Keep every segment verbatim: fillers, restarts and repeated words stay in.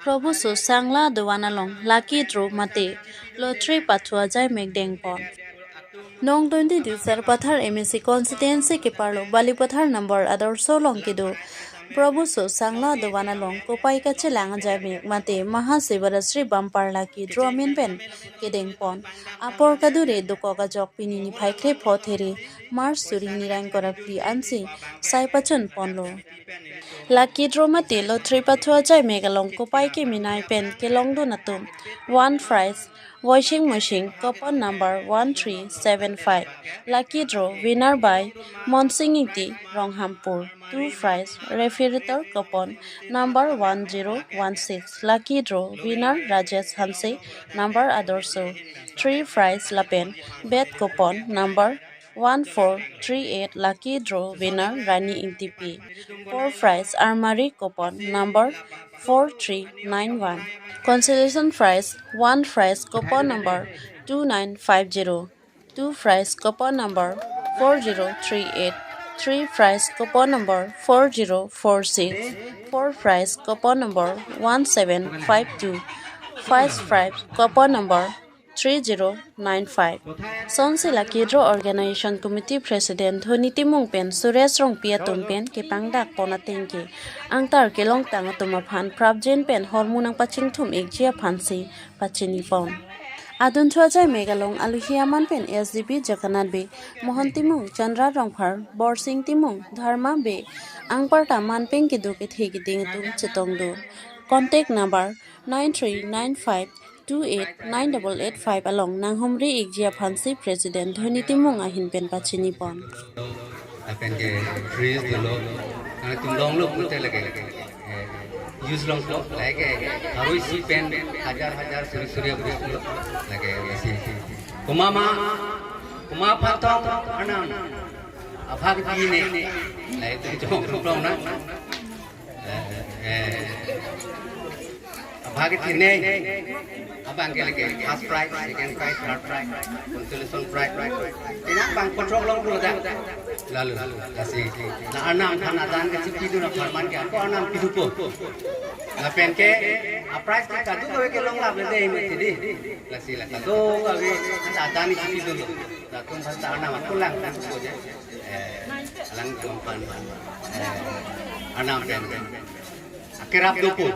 Probhuso Sangla adovan along lucky draw mate lottery pathu ajai mek dengpon. Nong twenty-two Sarupathar M A C constituency keparlo Balipathar number Adarsha along kedo Probhuso Sangla adovan along kopai kachelang ajai mek mate Mahashivaratri bumper lucky draw amen pen kedengpon. Apor kadure dokok ajok pini niphai kre pho There March suri nirang kora phli ansi sai pachun ponlo. Lucky draw mate lottery pathu ajai mek along kopai keminai pen kelongdun atum. One prize washing machine, coupon number one three seven five. Lucky draw winner by Monsing Ingti, Ronghampur. Two prize refrigerator, coupon number one zero one six. Lucky draw winner Rajesh Hanse, number Adarsha. Three prize lapen bed, coupon number one four three eight. Lucky draw winner Rani Ingtipi. Four prize armari, coupon number four three nine one. Consolation prize, one prize, coupon number two nine five zero. Two prize, coupon number four zero three eight. Three prize, coupon number four zero four six. Four prize, coupon number one seven five two. Five prize, coupon number three zero nine five. Sonsi lucky draw organization committee president Dhoni Timung pen Suresh Rongpi atum pen kepangdak pon ateng ke angtar kelongtang atum aphan prapjin pen hormu nangpachingthum ikji aphansi pachini pon. Adunthu ajai mek along aluhi aman pen S D P Jagannath Bey, Mohan Timung, Chandra Rongphar, Borsing Timung, Dharma Bey, anparta man pen kedo kethe keding atum chetongdun. Contact number nine three nine five two eight nine double eight five along nanghumri ikji aphansi President Dhoni Timung ahin pen pachini pon. Lapen ke trees dolo, nangtum longlo pute lake, eh, use longlo, lake, harui si pen hajar hajar suri suri abus lo, lake, isi. Kumama, kuma patong anam, abhag dine, lake, jong long na. Eh, eh. Abhag tine, abang ke lake first prize, second prize, third prize, consolation prize. Tina bang kotrok longlo da. Lalu, lasi, la anam aphan adan kachipidun apharman ke, ako anam pidupo. Lapen ke, a prize ke kadokave ke longlap le dei mati di. Lasi la kadokave adan kachipidun. Latum aphan ta anam ako lang pidupo je. Eh, alang atum aphan, eh, anam pen. Akerap dopo.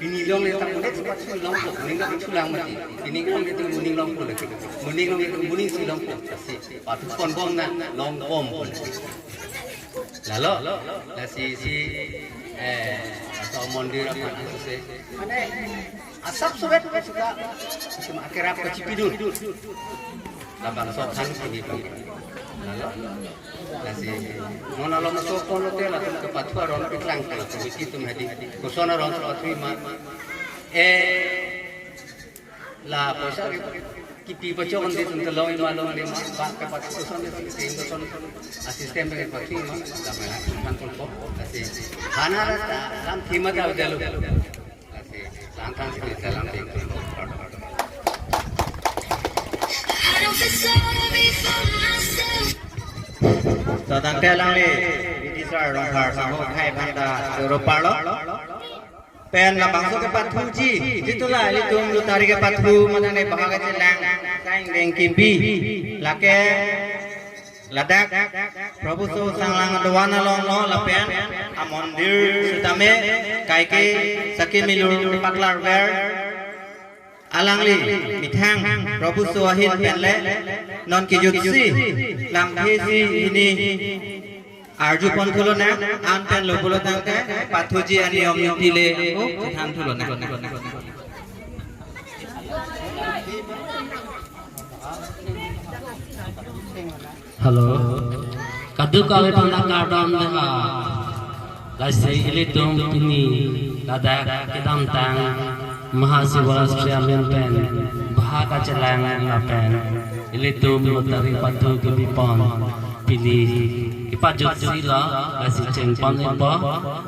Pini longle ta moning si pathu longpo. Moning ta pathu lang mati. Pini longle ta moning longpo lake. Moning longle ta moning si longpo. Si pathu pon bom na long bom. Lalo, lasi si, eh, aso mondir aphan aso se. Mane, asap sobet suka, cuma akerap kachipidun. Labang sok khan sini pang. Lalo, lasi, non alom sok pon lote latum kepathu aron pitlang kala, bikin tum hadi, koson aron so pathu ma. Eh, la poisa ke kipi pachok ande tum telong ima long le ma, ba kepathu koson de sing koson, a system ke pathu ma, la mela kan pon po, lasi, hana la ta, lam thima ta delo. Tadang telang le, Bidisar Rongphar saho khai bhanta joro parlo. Pen labangso kepathuji, jitula ilitum lottery kepathu, matane bahag chelang, saing deng kimbi, lake, ladak, Probhuso Sanglang adovan along lo lapen amondir sitame kaike saki milur paklar ver alangli methang Probhuso ahin pen le non kijutsi lamthe si hini arju pon thulo na an pen lo pulo tangte pathuji aniyom niti le o than thulo na. Hello. Kadokave aphan kardom dei ha. Lasi ilitum pini ladak kedamtang Mahashivaratri amen pen bahag kachelang lapen ilitum lottery pathu kebi pon pini kepajutsi lo lasi cheng pon ipo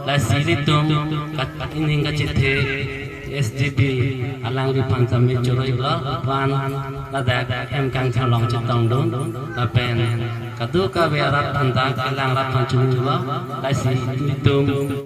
lasi ilitum kat ining kachethe S D P alangli aphan kami choroi lo aphan ladak M kangthalong chetongdun lapen kadokave arat aphan ta kelang arat aphan chunilo lasi ilitum